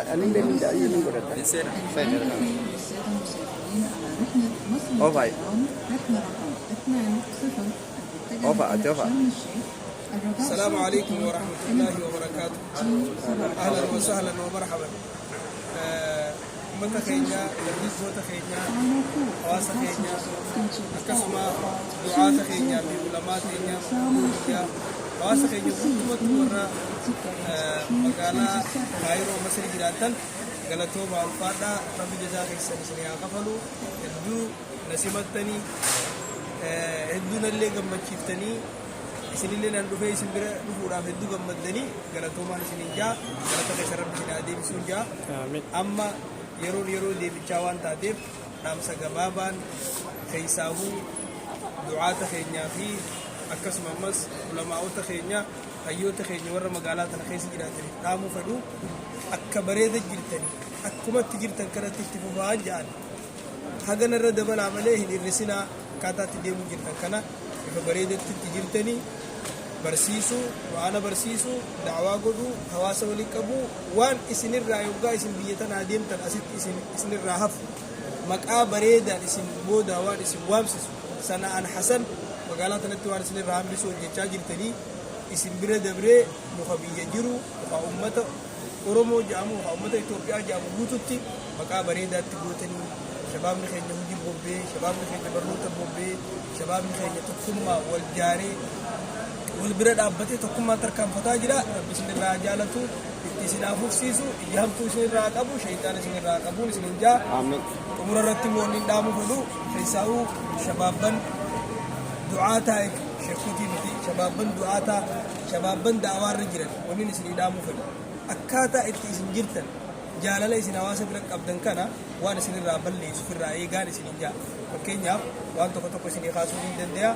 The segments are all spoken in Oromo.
Anillee ni godhadha. Seena. Ofa. Ofa, ati ofa. السلام عليكم ورحمة الله وبركاته. أهلا وسهلا ومرحبا. Uummata keenya, dargaggoota keenya, hawaasa keenya, akkasuma du'aata keenyaa fi ulamaa keenya, biyya hawaasa keenya guutumatti warra magaalaa Kaayiroo Masri jiraatan, galatooma, ulfaadhaa. Rabbi jazaa keessan isin haa kafalu. Hedduu na simattanii, hedduu nallee gammachiiftanii, isinillee nan dhufee isin bira dhufuudhaaf hedduu gammaddanii, galatoomaan isinin jaa. Galata keessa Rabbi isin haa deebisuun jaa. Amma yeroon yeroo deebichaa waan taateef, dhaamsa gabaabaan keessaahuu du'aata keenyaa fi akkasuma ammas ulamaa'ota keenya, hayyoota keenya warra magaalaa tana keessa jiraataniif dhaamuu fedhu: akka bareeda jirtanii akkumatti jirtan kanatti itti fufaa ja'an. Hagana irra dabalaa malee hin hir'isinaa. Akkaataatti deemuu jirtan kana bifa bareedatti itti jirtanii, barsiisuu, qur'aana barsiisuu, da'waa godhuu, hawaasa waliin qabuu, waan isinirraa yoggaa isin biyya tanaa deemtan asitti isinirraa hafu, maqaa bareedaan isin boodaa waan isin waamsisu, sana'an hasan magaalaa tanatti waan isinirraa hambisuu hojjechaa jirtanii, isin bira dabree muka biyya jiru, muka ummata Oromoo jedhamu, muka ummata Itoophiyaa jedhamu guututti maqaa bareedaatti gootanii, shabaabni keenya hojii bobbee, shabaabni keenya barnoota bobbee, shabaabni keenya tokkummaa wal jaaree wal bira dhaabbatee tokkummaa tarkaanfataa jira. Rabbi isinirraa haa jaalatu, itti isin haa fufsiisu, ija hamtuu isinirraa haa qabu, shayxaan isinirraa haa qabuun isinin jaa. Amiin. Xumura irratti immoo inni dhaamuu fedhu, keessaa'uu shabaabban du'aataa, sheekotii miti, shabaabban du'aataa, shabaabban da'awaarra jiran, wanni isinii dhaamuu fedhu akkaataa itti isin jirtan, jaalala isin hawaasa bira qabdan kana waan isinirraa balleessu ofirraa eegaan isinin jaa. Fakkeenyaaf, waan tokko tokko isinii kaasuu ni danda'a.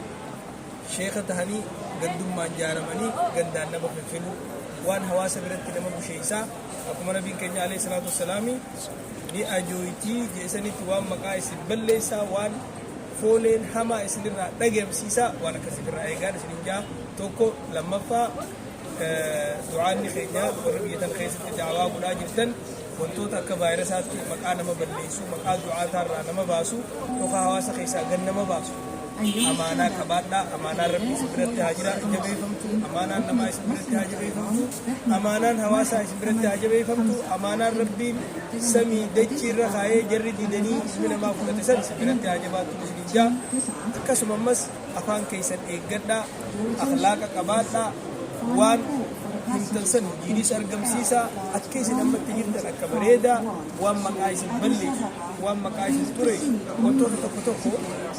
Sheeka tahanii gandummaan jaaramanii gandaan nama filfilu waan hawaasa biratti nama busheeysaa. Akkuma Nabiin keenya alayhi salaatu wassalaami ni ajooytii jeesanitti, waan maqaa isin balleessaa, waan fooleen hamaa isinirraa dhageemsiisaa, waan akkasii irraa eegaan isinin jaa. Tokko lammaffaa, du'aanni keenya warra biyya tana keessatti da'awaa godhaa jirtan, wantoota akka vaayirasaatti maqaa nama balleessu, maqaa du'aataarraa nama baasu yookaan hawaasa keessaa gad nama baasu, amaanaa qabaadhaa. Amaanaan Rabbii isin biratti haa jira jabeeffamtu, amaanaan namaa isin biratti haa jabeeffamtu, amaanaan hawaasaa isin biratti haa jabeeffamtu, amaanaan Rabbiin samii dachii irra kaayee jarri didanii ilmi namaa fudhate san isin biratti haa jabaattu isinin jaa. Akkasuma ammas afaan keessan eeggadhaa, akhlaaqa qabaadhaa, waan himtan san hojiinis argamsiisaa. Akka isin ammatti jirtan akka bareedaa, waan maqaa isin balleessu, waan maqaa isin xureessu, wantoota tokko tokko,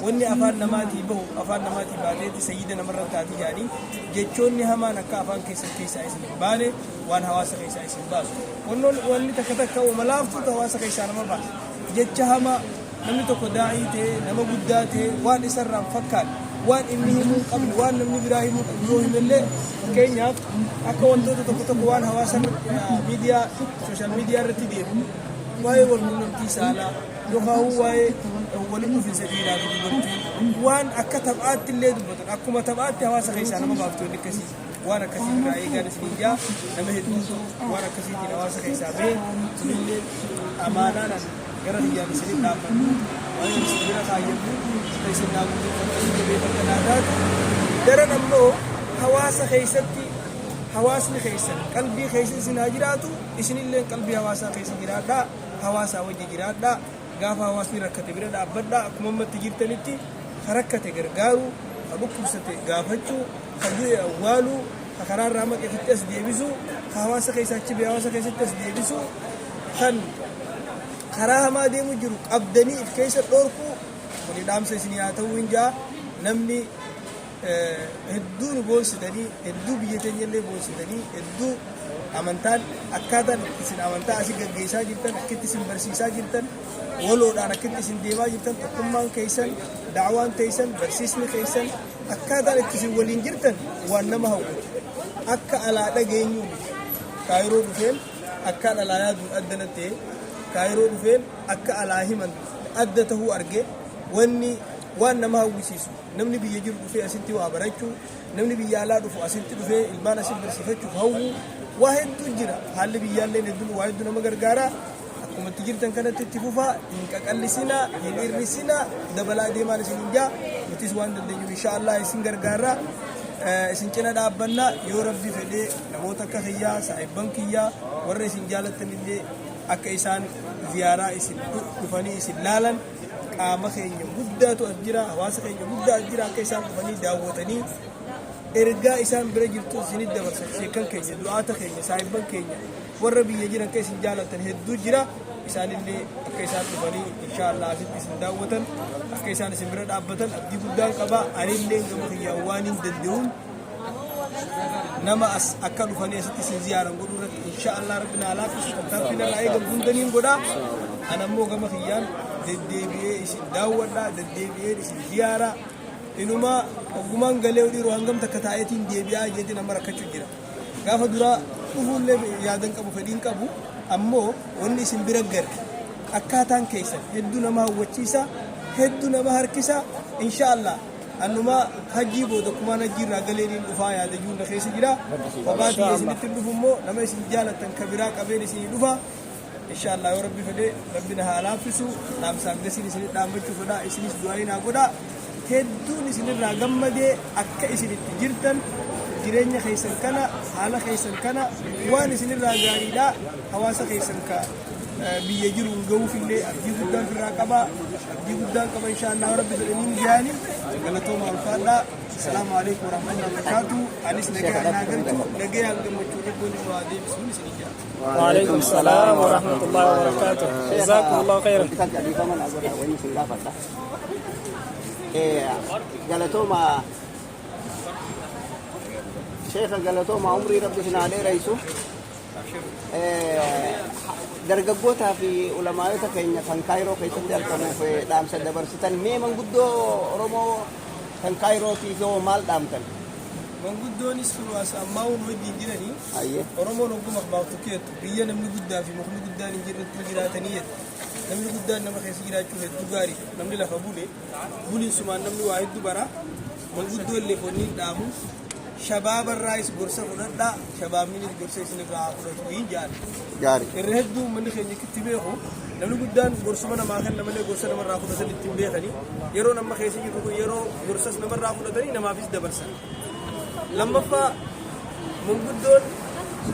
wanni afaan namaatii bahu afaan namaatii baateeti sayyida namarra taati jedhanii, jechoonni hamaan akka afaan keessan keessaa isin hin baane, waan hawaasa keessaa isin baasu, wannoon wanni takka takka uuma laaftuutu hawaasa keessaa nama baasa. Jecha hamaa namni tokko daa'ii ta'e, nama guddaa ta'e, waan isarraa hin fakkaanne, waan inni himuu hin qabne, waan namni biraa himuu qabu yoo himellee, fakkeenyaaf akka wantoota tokko tokko waan hawaasa miidiyaa, social media irratti deemu, waa'ee wal quunnamtii saalaa yookaan waa'ee walitti dhufinsa dhiiraa fi dubartii waan akka taphaatti illee dubbatan, akkuma taphaatti hawaasa keessaa nama baaftu. Inni akkasii waan akkasii irraa eegaan isiniin jaa. Nama hedduutu waan akkasiitiin hawaasa keessaa bahe. Sunillee amaanaadhaan gara kiyyaan isinin dhaammadhu, waan isin bira kaayyadhu akka isin naa guddiffattanii jabeeffattan haa taatu. Daran ammoo hawaasa keessatti hawaasni keessan qalbii keessa isin haa jiraatu, isinilleen qalbii hawaasaa keessa jiraadhaa, hawaasaa wajji jiraadhaa, gaafa hawaasni rakkate bira dhaabbadhaa. Akkuma ammatti jirtanitti ka rakkate gargaaruu, ka dhukkubsate gaafachuu, ka du'e awwaaluu, ka karaarraa maqe ofitti as deebisuu, ka hawaasa keessaa achi ba'e hawaasa keessatti as deebisuu, kan karaa hamaa deemu jiru qabdanii if keessa dhorkuu, kuni dhaamsa isinii haa ta'uu hin jaa. Namni hedduu nu boonsitanii, hedduu biyya teenyallee boonsitanii, hedduu amantaan akkaataan isin amantaa asii gaggeessaa jirtan, akkitti isin barsiisaa jirtan, waloodhaan akkitti isin deemaa jirtan, tokkummaan keessan, da'waan teessan, barsiisni keessan, akkaataan itti isin waliin jirtan waan nama hawwatu. Akka alaa dhageenyuu miti. Kaayiroo dhufeen akkaan alaa yaaduun adda natti ta'e. Kaayiroo dhufeen akka alaa himan adda tahuu arge. Wanni waan nama hawwisiisu, namni biyya jiru dhufee asitti waa barachuu, namni biyya alaa dhufu asitti dhufee ilmaan asitti barsiifachuuf hawwu. Waa hedduu jira. Haalli biyyaallee hedduun waa hedduu nama gargaara. Akkuma itti jirtan kanatti itti fufaa, hin qaqallisinaa, hin hir'isinaa, dabalaa deemaan isin hin jaa. Nutis waan dandeenyu insha Allah isin gargaarra. Isin cina dhaabbannaa. Yoo Rabbi fedhee namoota akka kiyyaa, saahibban kiyyaa, warra isin jaalattan illee akka isaan ziyaaraa isin dhufanii isin laalan, qaama keenya guddaatu as jira, hawaasa keenya guddaa as jira, akka isaan dhufanii daawwatanii ergaa isaan bira jirtu isinit dabarsan, sheekan keenya, du'aata keenya, saahibban keenya, warra biyya jiran akka isin jaalatan hedduu jira. Isaanillee akka isaan dhufanii insha Allah asitti isin daawwatan, akka isaan isin bira dhaabbatan abdii guddaan qaba. Anillee gama kiyyaan waan hin danda'uun nama as akka dhufanii asitti isin ziyaaran godhuu irratti insha Allah Rabbi naa laaffisu, tattaaffii narraa eegamu hundaniin godha. Ana immoo gama kiyyaan deddeebi'ee isin daawwadha, deddeebi'ee isin ziyaara. Inuma oggumaan galee dhiiroo hangam takka taa'eetiin deebi'aa jeetiin amma rakkachuu jira. Gaafa duraa dhufuullee yaadan qabu, fedhiin qabu, ammoo wanni isin bira garre akkaataan keessan hedduu nama hawwachiisa, hedduu nama harkisa. Insha Allah anuma hajjii booda kumaan hajjii irraa galeeniin dhufaa yaada juunda keessa jira. Kophaa kiyya isinitti dhufu immoo nama isin jaalattan ka biraa qabeen isinii dhufa. Insha Allah yoo Rabbi fedhe, Rabbi na haa laaffisu. Dhaamsa akkasiin isinit dhaammachuu fedha. Isinis du'aayii naa godha. Hedduun isinirraa gammadee akka isin itti jirtan, jireenya keessan kana, haala keessan kana, waan isinirraa gaariidha. Hawaasa keessan ka biyya jiruun gahuufillee abdii guddaan firraa qaba, abdii guddaan qaba. Insha Allah Rabbi fedhaniin gaani. Galatooma, ulfaadhaa. Asalaamu alaikum warahmatullahi wabarakatuh. Anis nagayaan naa galchu, nagayaan gammachuu Rabbiin nu haa deebisuun isinii jaa. وعليكم السلام ورحمة الله وبركاته، جزاكم الله خيرا. Wanti kan dhiifama naa godha, wanni isin gaafadha. Galatooma sheekha, galatooma, umrii Rabbi isin haa dheereysu. Dargaggootaa fi ulamaayota keenya kan Kaayiroo keessatti argamuuf dhaamsa dabarsitan, mee manguddoo Oromoo kan Kaayirootiif hoo maal dhaamtan? Manguddoonis as ammaa nu wajjin jiranii. Oromoon hogguma baaftu keettu biyya namni guddaa fi mukni guddaan hin jirretti jiraatanii jedhu. Namni guddaan nama keessa jiraachuun hedduu gaarii. Namni lafa bule buliinsumaan namni waa hedduu bara. Manguddoo illee wanni dhaamu, shabaabarraayis gorsa fudhadhaa, shabaabninis gorsa isinirraa haa fudhatu hin jedhan. Irra hedduu uummanni keenya itti beeku, namni guddaan gorsuma namaa kenna malee gorsa namarraa fudhatan ittiin beekanii. Yeroo nama keessa jirru kun yeroo gorsas namarraa fudhatanii namaafis dabarsan. Lammaffaa, manguddoon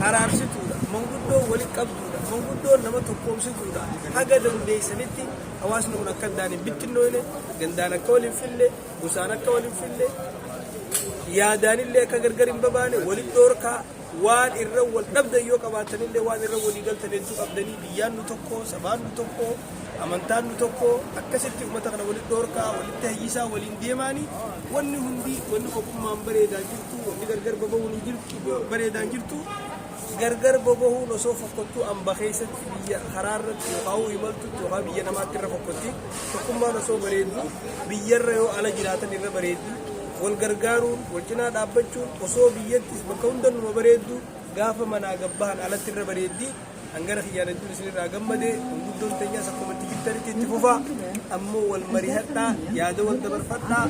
araarsituudha, manguddoon walitti qabduudha, manguddoon nama tokkoomsituudha. Haga dandeessanitti hawaasni kun akka addaan hin bittinnoone, gandaan akka wal hin fille, gosaan akka wal hin fille, yaadaanillee akka gargar hin babaane walitti dhoorkaa. Waan irra wal dhabdan yoo qabaatanillee, waan irra walii galtan hedduu qabdanii. Biyyaan nu tokko, sabaan nu tokko, amantaan nu tokko. Akkasitti uummata kana walitti dhoorkaa, walitti hayyisaa waliin deemaanii, wanni hundi, wanni kopummaan bareedaan jirtu, wanni gargar babahuun hin jirtu, bareedaan jirtu. Gargar babahuun osoo fokkottuu amba keessatti, biyya karaa irratti yookaan imaltutti yookaan biyya namaatti irra fokkotti. Tokkummaan osoo bareeddu biyyarra yoo ala jiraatan irra bareeddi. Wal gargaaruun, wal cinaa dhaabbachuun osoo biyyattis bakka hundannuma bareeddu, gaafa manaa gabbahan alatti irra bareeddi. Hangana kiyyaan hedduun isinirraa gammade. Manguddoon teenyaas akkuma itti jirtanitti itti fufaa. Ammoo wal marihadhaa, yaada wal dabarfadhaa,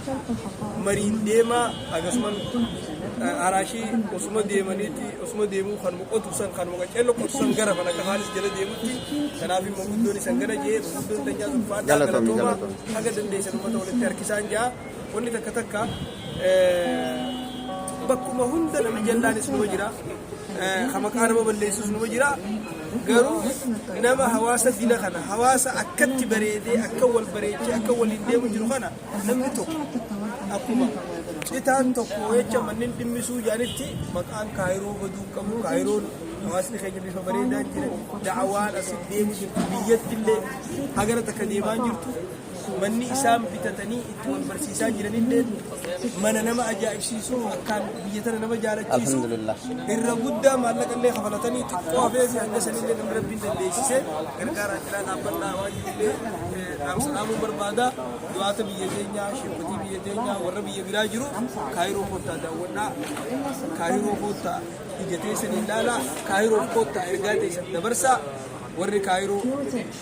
mariin deemaa. Akkasuman araashii osuma deemaniiti, osuma deemuu kanuma qotu san, kanuma qaceello qotu san gara kan akka haalis jala deemutti. Kanaaf manguddoon isan gana jee, manguddoon teenyaas ulfaadhaa. Galatoomi. Galatoomaa. Galatoomi. Haga dandeessan uummata walitti harkisaan jaa. Wanni takka takka bakkuma hunda namni jallaanis numa jira, ka maqaa nama balleessus numa jira. Garuu nama hawaasa dina kana, hawaasa akkatti bareedee, akka wal bareechee, akka waliin deemu jiru kana, namni tokko akkuma citaan tokko jecha manneen dhimmisuu jedhanitti maqaan Kaayiroo baduu qabu. Kaayiroon hawaasni keenya bifa bareedaan jira. Da'awaan asitti deemu jirtu, biyyatti illee hagana takka deemaa jirtu. Manni isaan bitatanii itti wal barsiisaa jiranillee mana nama ajaa'ibsiisu, akkaan biyya tana nama jaalachiisu. Alhamdulillah. Irra guddaa maallaqa illee kafalatanii xiqqoo hafee fi hanga sanillee namni Rabbiin dandeessise gargaaraan cinaa dhaabbadhaa waan jirullee dhaamsa dhaamuu barbaada. Du'aata biyya teenyaa, sheekotii biyya teenyaa, warra biyya biraa jiru, Kaayiroo koottaa daawwadhaa, Kaayiroo koottaa ija teessan ilaalaa, Kaayiroo koottaa ergaa teessan dabarsaa. Warri Kaayiroo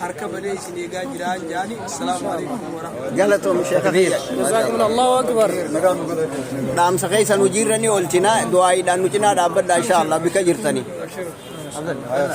harka banee isin eegaa jiraan jaani. Assalaamu alaikum warahmatullahi. Galatoomi, sheekha kiyya. جزاكم الله أكبر. Dhaamsa keessan hojiirra ni oolchina. Du'aayiidhaan nu cinaa dhaabbadha insha Allah bika jirtanii. Abshir.